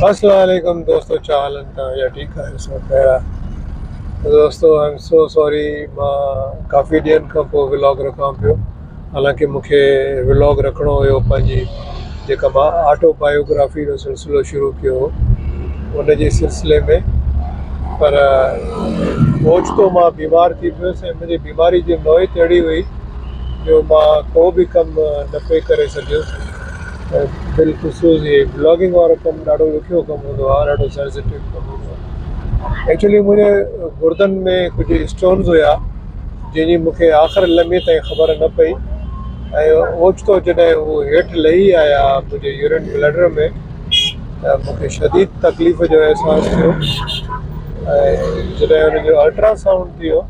السلام عليڪم دوستو ڇا حال آهن توهان جا ٺيڪ آهيو سڀ خير آهي دوستو I am so sorry مان ڪافي ڏينهن کان پوء ولاگ رکان پيو حالانڪه مون کي ولاگ رکڻو هيو پنهنجي جيڪا مان آٽو بايوگرافي جو سلسلو شروع ڪيو هو ان جي سلسلي ۾ پر اوچتو مان بيمار ٿي پيس ۽ منهنجي بيماري جي نوعيت اهڙي هئي جو مان ڪو به ڪم نه پئي ڪري سگهيس ۽ بالخصوص هي بلاگنگ وارو ڪم ڏاڍو ڏکيو ڪم هوندو آهي ڏاڍو سينسيٽو ڪم هوندو آهي ايڪچولي منهنجي گردن ۾ ڪجهه اسٽونز هيا جنهن جي مونکي آخر لمحي تائين خبر نه پئي ۽ اوچتو جڏهن هو هيٺ لهي آيا منهنجي يورين بليڊر ۾ ته مونکي شديد تڪليف جو احساس ٿيو ۽ جڏهن ان جو الٽرا سائونڊ ٿيو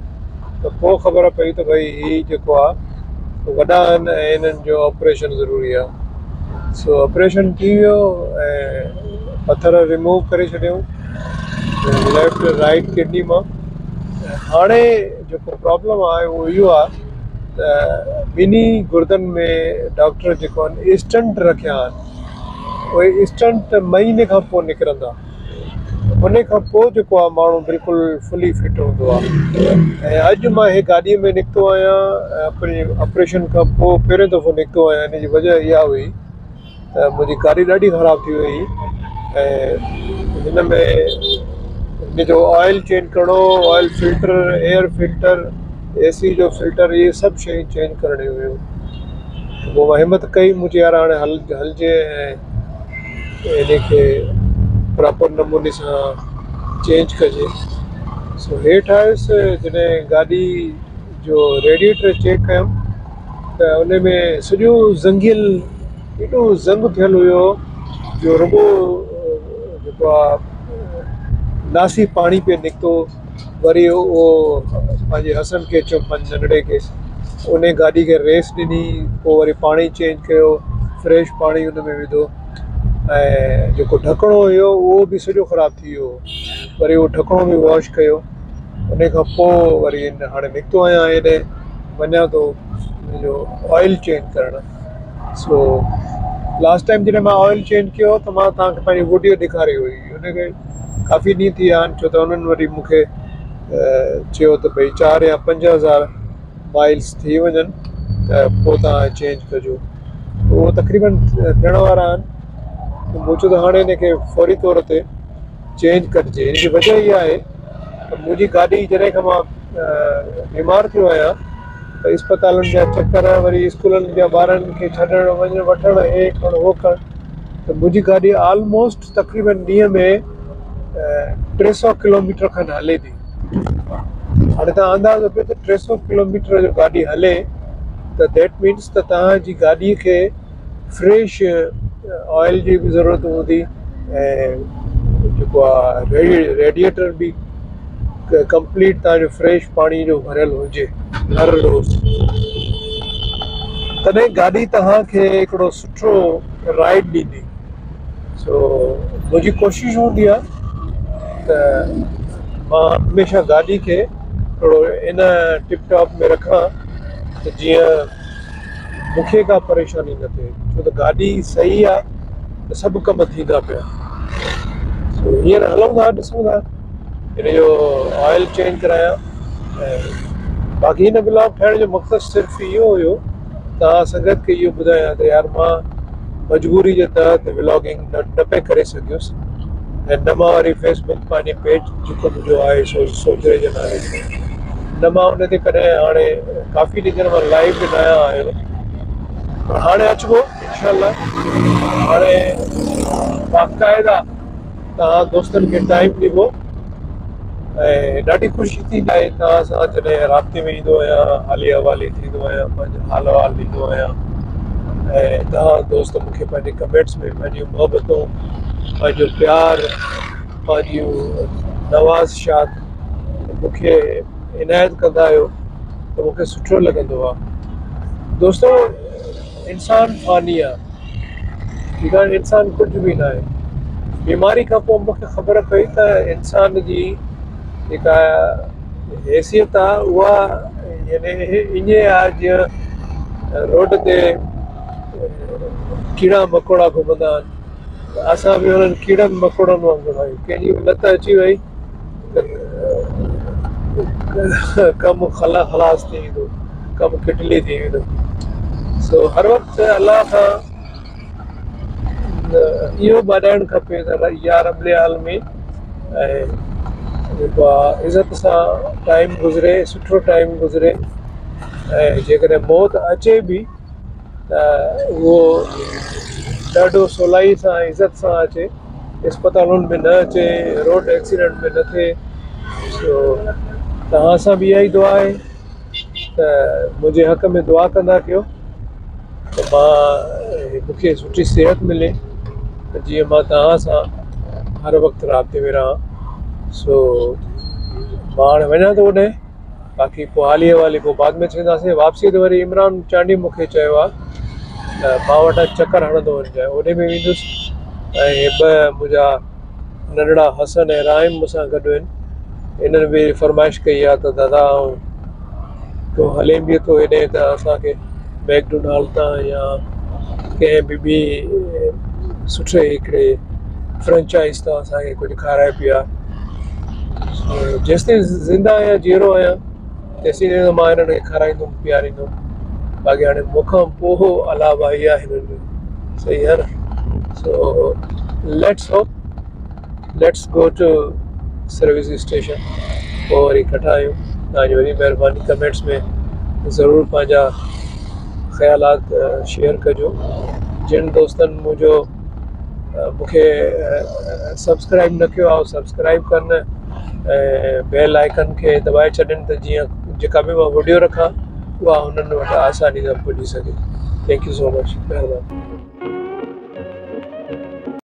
ته پوء خبر پئي ته ڀئي هي جيڪو آهي وڏا آهن ۽ انهن جو آپريشن ضروري آهي سو آپريشن ٿي ويو ۽ پٿر ريموو ڪري ڇڏيائون ليفٽ رائٽ ڪڊني مان هاڻي جيڪو پرابلم آهي اهو اهو آهي ته ٻنهي گردن ۾ ڊاڪٽر جيڪو آهن اسٽنٽ رکيا آهن اهي اسٽنٽ مهيني کان پوء نڪرندا ان کان پوء جيڪو آهي ماڻهو بلڪل فلي فٽ هوندو آهي ۽ اڄ مان هي گاڏي ۾ نڪتو آهيان آپريشن کان پوء پهريون دفعو نڪتو آهيان ان جي وجه اها هئي ته منهنجي گاڏي ڏاڍي خراب ٿي وئي ۽ هن ۾ هن جو آئل چينج ڪرڻو هو oil filter air filter A C جو فلٽر اهي سڀ شيون چينج ڪرڻيون هيون پوء مان همت ڪئي مون چيو يار هاڻي هل هلجي ۽ ان کي پراپر نموني سان چينج ڪجي سو هيٺ آيس جڏهن گاڏي جو ريڊيئيٽر چيڪ ڪيم ته ان ۾ سڄو زنگيل ايڏو زنگ ٿيل هيو جو رڳو جيڪو آهي ناسي پاڻي پئي نڪتو وري اهو پنهنجي حسن کي چيم پنهنجي ننڍڙي کي ان گاڏي کي ريس ڏني پوء وري پاڻي چينج ڪيو فريش پاڻي ان ۾ وڌو ۽ جيڪو ڍڪڻو هيو اهو به سڄو خراب ٿي ويو هو وري اهو ڍڪڻو به واش ڪيو ان کان پوء وري هاڻي نڪتو آهيان هيڏي وڃان ٿو منهنجو آئل چينج ڪرڻ سو لاسٽ ٽائيم جڏهن مان آئل چينج ڪيو ته مان توهان کي پنهنجي وڊيو ڏيکاري هئي ان کي ڪافي ڏينهن ٿي ويا آهن ڇو ته انهن وري مون کي چيو ته ڀئي چار يا 5000 مائلس ٿي وڃن ته پوء توهان چينج ڪجو اهو تقريبن ٿيڻ وارا آهن ته مون چيو ته هاڻي ان کي فوري طور تي چينج ڪجي ان جي وجه اها آهي ته منهنجي گاڏي جڏهن کان مان بيمار ٿيو آهيان ته اسپتالن جا چڪر وري اسڪولن جا ٻارن کي ڇڏڻ وڃڻ وٺڻ هي کڻ هو کڻ ته منهنجي گاڏي آلموسٽ تقريبن ڏينهن ۾ 300 ڪلوميٽر کن هلي ٿي. هاڻي توهان اندازو ڪيو ته 300 ڪلوميٽر جو گاڏي هلي ته that means ته توهان جي گاڏي کي فريش آئل جي به ضرورت هوندي ۽ جيڪو آهي ريڊيئيٽر به ڪمپليٽ توهان جو فريش پاڻي جو ڀريل هجي هر روز تڏهن گاڏي توهان کي هڪڙو سٺو رائيڊ ڏيندي. سو منهنجي ڪوشش هوندي آهي ته مان هميشه گاڏي کي ٿورو ان ٽپ ٽاپ ۾ رکان ته جيئن مون کي ڪا پريشاني نه ٿئي ڇو ته گاڏي صحيح آهي ته سڀ ڪم ٿيندا پيا سو هينئر هلون ٿا ڏسون ٿا ان جو آئل چينج ڪرايان ۽ باقي هن ولاگ ٺاهڻ جو مقصد صرف اهو هيو توهان سنگت کي اهو ٻڌايان ته يار مان مجبوري جي تحت ولاگنگ نه پئي ڪري سگهيس ۽ نه مان وري فيس بڪ پنهنجي پيج جيڪو منهنجو آهي سو سوجهري جي نالي سان نه مان ان تي ڪڏهن هاڻي ڪافي ڏينهن مان لائيو به نه آيو آهيان پر هاڻي اچبو انشاء الله هاڻي باقاعده توهان دوستن کي ٽائيم ڏبو ۽ ڏاڍي خوشي ٿيندي آهي توهان سان جڏهن رابطي ۾ ايندو آهيان حالي احوالي ٿيندو آهيان پنهنجو حال احوال ڏيندو آهيان ۽ توهان دوست مون کي پنهنجي ڪمينٽس ۾ پنهنجون محبتون پنهنجو پيار پنهنجيون نوازشات مون کي عنايت ڪندا آهيو ته مون کي سٺو لڳندو آهي دوستو انسان فاني آهي ٺيڪ آهي انسان ڪجهه به ناهي بيماري کان پوء مون کي خبر پئي ته انسان جي جيڪا حيثيت آهي اها يعني ائين آهي جيئن روڊ تي ڪيڙا مڪوڙا گهمندا آهن ته اسان به انهن ڪيڙن مڪوڙن وانگر آهيون، ڪنهن جي به لت اچي وئي ته ڪم خلاص ٿي ويندو، ڪم ڪٽلي ٿي ويندو. سو هر وقت الله کان اهو ٻاڏائڻ کپي ته يا رب العالمين ۽ جيڪو آهي عزت سان ٽائيم گذري، سٺو ٽائيم گذري ۽ جيڪڏهن موت اچي به ته اهو ڏاڍو سولائي سان عزت سان اچي، اسپتالن ۾ نه اچي، روڊ ايڪسيڊنٽ ۾ نه ٿئي. سو توهان سان به اها ئي دعا آهي ته منهنجي حق ۾ دعا ڪندا ڪيو ته مان مون کي سٺي صحت ملي ته جيئن مان توهان سان هر وقت رابطي ۾ رهان. سو مان هاڻي وڃان ٿو اوڏانهن. باقي پوء حالي احوالي پوء بعد ۾ ٿينداسين. واپسيء تي وري عمران چانڊيي مون کي چيو آهي ته مان وٽان چڪر هڻندو وڃجانء. اوڏي به ويندس ۽ هي ٻه منهنجا ننڍڙا حسن ۽ رائم مون سان گڏ آهن. انهن به فرمائش ڪئي آهي ته دادا تون هلين به ٿو هيڏي ته اسان کي ميڪڊونالڊ تان يا ڪنهن به ٻي سٺي هڪڙي فرنچائز تان اسان کي ڪجهه کارائي پيار. جيستائين زنده آهيان جيئرو آهيان تيسين ته مان هنن کي کارائيندم پياريندم باقي هاڻي مون کان پوء الله ڀائي آهي هنن جو صحيح آهي نه. So let's hope let's go to service station. پوء وري ڪٺا آهيون. توهان جي وڏي مهرباني. ڪمينٽس ۾ ضرور پنهنجا خيالات شيئر ڪجو. جن دوستن منهنجو مون کي سبسڪرائب نه ڪيو آهي سبسڪرائب ڪن ۽ بيل آئيڪن کي دٻائي ڇڏين ته جيئن جيڪا به مان وڊيو رکان اها انهن وٽ آساني سان پڄي سگهي. Thank you so much. مهرباني.